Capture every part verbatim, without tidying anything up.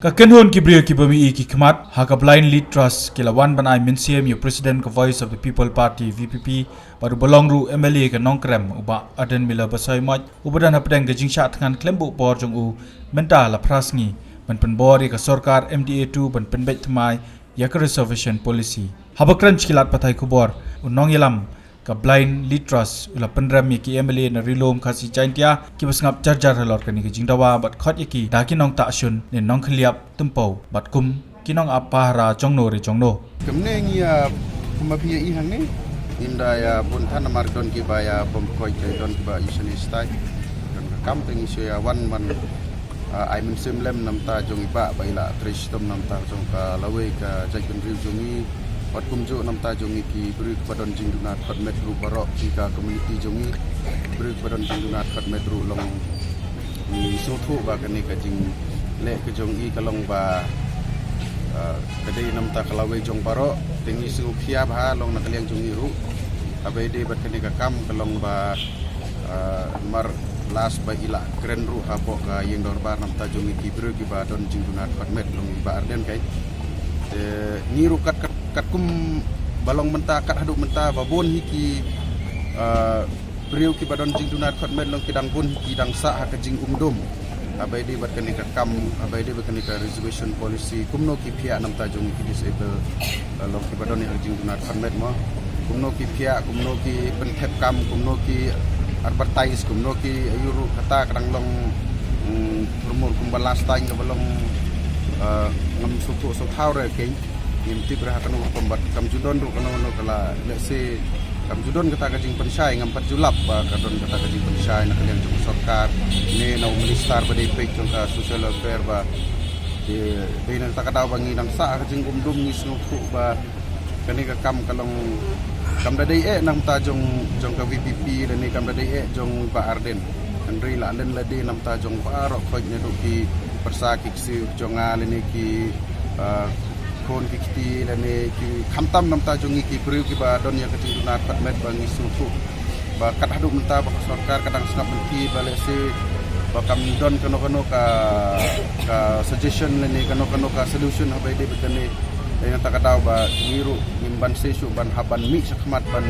Ka kynhun ki briew kiba mih ki khmat ha ka Blind Lead Trust ki la wan ban ai mynsiem ïa u President ka Voice of the People Party, V P P, bad uba long ruh M L A ka Nongkrem, u Bah Ardent Miller Basaiawmoit, uba don hapdeng ka jingshah thngan khlem buh por jong u mynta la phra sngi, ban pynbor ïa ka sorkar M D A two ban pynbeit thymmai ïa ka Reservation Policy. Haba kren sha ki lad pathai khubor, u nongïalam ka Blind Lead Trust u la pynrem ïa ki M L A na Ri-lum Khasi Jaintia kiba sngap jar jar halor kane ka jingdawa bad khot ïa ki da ki nongtah shun ne nongkhylliap tympew bad kum ki nongap pahara jongno re jongno. Kumne ngi ïa, kumba phi ïa i hangne, ngim da ïa bun than namar don kiba ïa bom koit, don kiba ïa shane stai. Don ka kam te ngi shu ïa wan ban, ah, ai mynsiem lem namta jong i Bah ba i la trei shitom namta jong ka lawei ka jaitbynriew jong ngi. Wat kumjuh namta jong ngi ki briew kiba don jingduna khot met ruh baroh ki ka community jong ngi. Briew kiba don jingduna khot met ruh long ngi sngewthuh ba kane ka jingleh ka jong i ka long ba, ah, ka dei namta ka lawei jong baroh. Te ngi sngewkhia bha long na ka liang jong ngi ruh. Haba ïadei bad kane ka kam ka long ba Ah, namar last ba i la kren ruh hapoh ka ïing dorbar namta jong ngi ki briew kiba don jingduna khot met long i Bah Ardent kai. Te ngi ruh kat, kat, katkum ba long mynta, kat haduh mynta ba bun hi ki, ah, briew kiba don jingduna khot met long ki dang bun hi ki dang sah ha ka jingumdum. Haba ïadei bad kane ka kam, haba ïadei bad kane ka reservation policy, kumno ki phiah namta jong ki disabled, eh, long kiba don ïa ka jingduna khot met mo. Kumno ki phiah, kumno ki pynthep kam, kumno ki advertise, kumno ki ïuh ruh kata ka dang long, mm, rumor kumba last time kaba long, eh, ngam sngewthuh sngewthaw re keiñ. Ngim tip re ha kano ka rukom bad kam ju don ruh kano kano ka la, let's say, kam ju don kata ka jingpynshai, ngam pat ju lap ba ka don kata ka jingpynshai na ka liang jong ka sorkar ne na u minister ba dei peit jong ka social welfare ba dei, dei na kata ka daw ba ngi dang sah ha ka jingumdum. Ngi sngewthuh ba kane ka kam ka long kam da dei eh namta jong, jong ka V P P lane kam da dei eh jong Bah Ardent. Hynrei la len la dei namta jong baroh khoit naduh ki pyrsa ki ksiew jong nga lane ki, ah, khun ki kti lane ki khamtam namta jong ngi ki briew kiba don ïa ka jingduna khot met ba ngi sngewthuh ba kat haduh mynta ba ka sorkar ka dang sngap mynta ba lehse ba kam don kano kano ka, ka suggestion lane kano kano ka solution haba ïadei bad kane. Te nangta ka daw ba ngi ruh ngim banse shuh ban hap ban mih shakhmat ban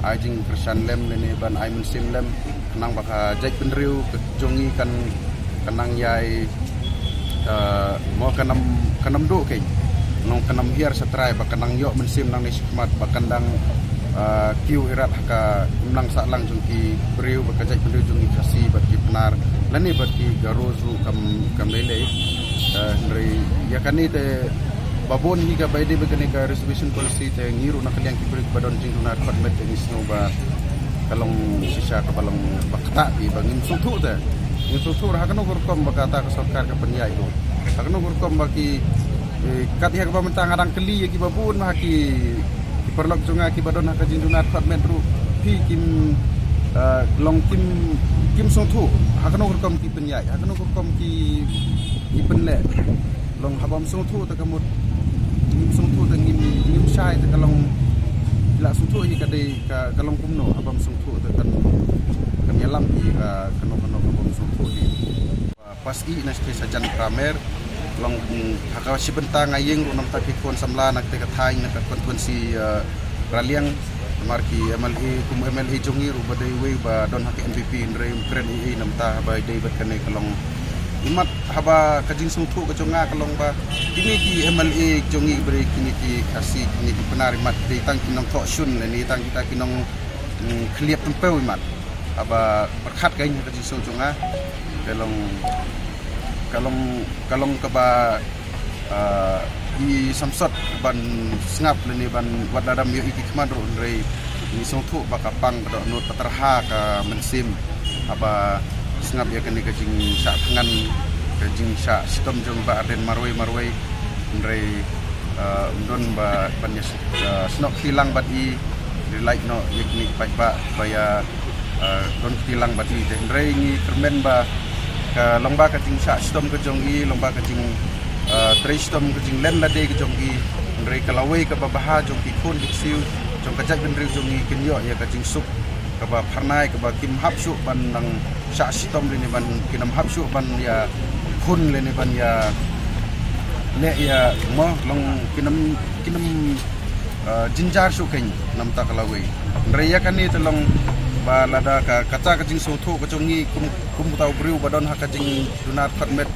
ai jingkyrshan lem lane ban ai mynsiem lem. Khnang ba ka jaitbynriew ka jong ngi kan, kan nang ïai, eh, mo kan ym, kan ym duh keiñ. Nong kan ym hiar shatrai ba kan nang ïoh mynsiem nangne shakhmat ba kan dang, eh, kiew irat ha ka imlang sahlang jong ki briew ba ka jaitbynriew jong ngi Khasi bad ki Pnar lane bad ki Garo ruh kam, kam lei lei. Eh, hynrei ïa kane te ba bun hi kaba ïadei bad kane ka reservation policy te ngi ruh na ka liang ki briew ba don jingduna khot met te ngi sngew ba ka long shisha kaba long ba ktah hi ba ngim sngewthuh te. Ngim sngewthuh ha kano ka rukom ba kata ka sorkar ka pynïaid ruh. Ha kano ka rukom ba ki, eh, kat ïa kaba mynta nga dang kylli ïa kiba bun ma ha ki, ki paralok jong nga kiba don ha ka jingduna khot met ruh. Phi kim, eh, long kim, kim sngewthuh ha kano ka rukom ki pynïaid, ha kano ka rukom ki, ki pynleh. Long haba ym sngewthuh te ka mut, ngim sngewthuh te ngim, ngim shai te ka long, la sngewthuh hi ka dei ka, ka long kumno haba ym sngewthuh te kan, kan ïalam hi ka, kano kano kaba ym sngewthuh hi. Pas i na state sajan pramer long, mm, ha ka shi bynta nga ïeng ruh namta ki khun samla na kata ka thaiñ na ka constituency, eh, Raliang. Namar ki M L A, kum M L A jong ngi ruh ba dei uwei ba don ha ka N P P hynrei um kren ei ei namta haba ïadei bad kane ka long. Imat haba ka jingsngewthuh ka jong nga ka long ba kine ki M L A jong ngi ba dei kine ki Khasi, kine ki Pnar imat dei tang ki nongthoh shun lane tang kita ki nong, mm, khlieh tympew imat. Haba pyrkhat ka ïa ka jingsngew jong nga ka long, ka long, ka long kaba ah, i samsot ban sngap lane ban wat lada ym ïoh i ki khmat ruh hynrei ngi sngewthuh ba ka pang ka dohnud ka tyrha ka mynsiem haba sngap ïa kane ka jingshah thngan ka jingshah shitom jong Bah Ardent marwei marwei hynrei, ah, ym don ba ban ïa, ah, snoh kti lang bad i ri lait noh ïa kine ki paidbah ba ïa ah, don kti lang bad i te hynrei ngi kyrmen ba ka long ba ka jingshah shitom ka jong i long ba ka jing, ah, trei shitom ka jinglen lade ka jong i hynrei ka lawei kaba bha jong ki khun ki ksiew jong ka jaitbynriew jong i kin ïoh ïa ka jingsuk kaba phyrnai kaba kim hap shuh ban nang shah shitom lane ban kin ym hap shuh ban ïa khun lane ban ïa Leh ïa mo long kin ym kin ym, ah, jynjar shuh kein namar ka lawei. Hynrei ïa kane te long ba lada ka kata ka jingsngewthuh ka jong ngi kum kum uta u briew ba don ha ka jingduna khot met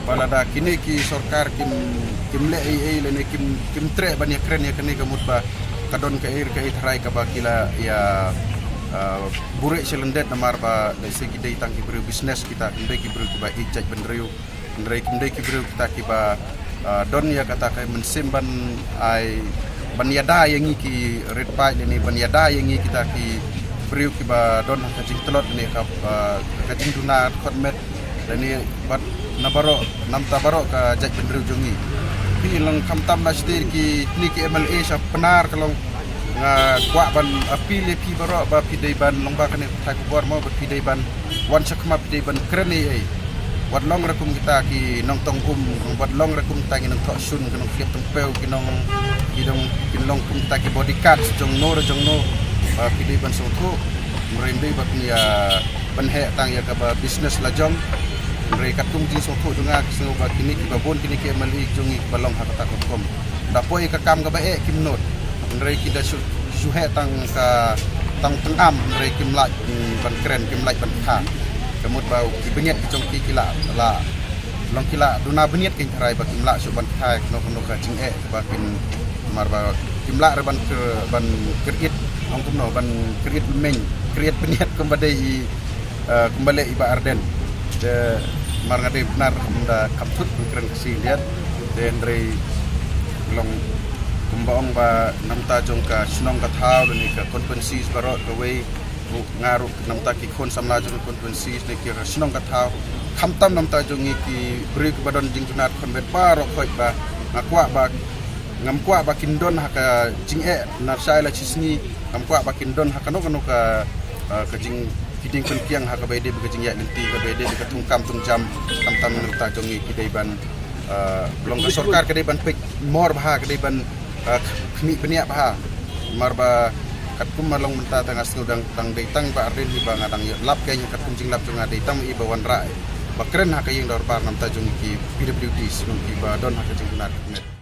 ba lada kine ki sorkar kim kim leh ei ei lane kim kim treh ban ïakren ïa kane ka mut ba ka don kaei kaei tharai kaba ki la ïa, ah, buhrieh sha lyndet namar ba lehse ki dei tang ki briew business kita, kim dei ki briew kiba ïeit jaitbynriew. Hynrei kim dei ki briew kita kiba, ah, don ïa kata ka mynsiem ban ai ban ïada ïa ngi ki rit paid lane ban ïada ïa ngi kita ki briew kiba don ha ka jingtlot ne ka, ah, ka jingduna khot met lane bad na baroh namar baroh ka jaitbynriew jong ngi. Phi long khamtam na stir ki kine ki M L A sha Pnar ka long nga kwah ban appeal ïa phi baroh ba phi dei ban long ba kane ka thai khubor mo ba phi dei ban wan sha khmat phi dei ban kren ei ei. Wat long re kum kita ki nongtong um, wat long re kum kita ki nongthoh shun, ki nongkliat tongpew, ki nong ki nong ki long kum kita ki bodyguard jong no re jong no. Ba phi dei ban sngewthuh. Hynrei ym dei ba phi ïa ban heh tang ïa kaba business la jong. Hynrei katkum jingsngewthuh jong nga ki sngew ba kine kiba bun kine ki M L A jong ngi ba long ha kata ka rukom. Da poi ka kam kaba eh kim nud. Hynrei ki da shu shu heh tang ka tang tang am hynrei kim lah, mm, ban kren kim lah ban kha. Ka mut ba ki bniat ki jong ki ki la la long ki la duna bniat ki tharai ba kim lah shu ban kha kano kano ka jingeh ba kin mar ba kim lah re ban ke ban krit ong kumno ban krit meng krit bniat kumba dei i, eh, kumba leh i Bah Ardent. Te mar nga dei Pnar kum da kam thut ban kren ka si liat. Te hynrei long kumba ong ba namar jong ka shnong ka thaw lane ka constituency baroh kawei ruh nga ruh namar ki khun samla jong ka constituency ne ki ka shnong ka thaw. Khamtam namar jong ngi ki briew kiba don jingduna khot met baroh khoit ba nga kwah ba ngam kwah ba kin don ha ka jingeh na shai la shisngi, ngam kwah ba kin don ha kano kano ka, ah, ka jing ki jingpynkiang ha kaba ïadei bad ka jingïaid lynti kaba ïadei bad ka thungkam thungjam. Khamtam namar jong ngi ki dei ban, ah, long ka sorkar ka dei ban peit mor bha ka dei ban, ah, khmih bniah bha. Mar ba katkum ma long mynta tang nga sngew dang tang dei tang Bah Ardent hi ba nga dang ïa lap kein katkum jinglap jong nga dei tang i ba wanrah ba kren ha ka ïing dorbar namar jong ngi ki P W D shnong kiba don ha ka jingduna khot met.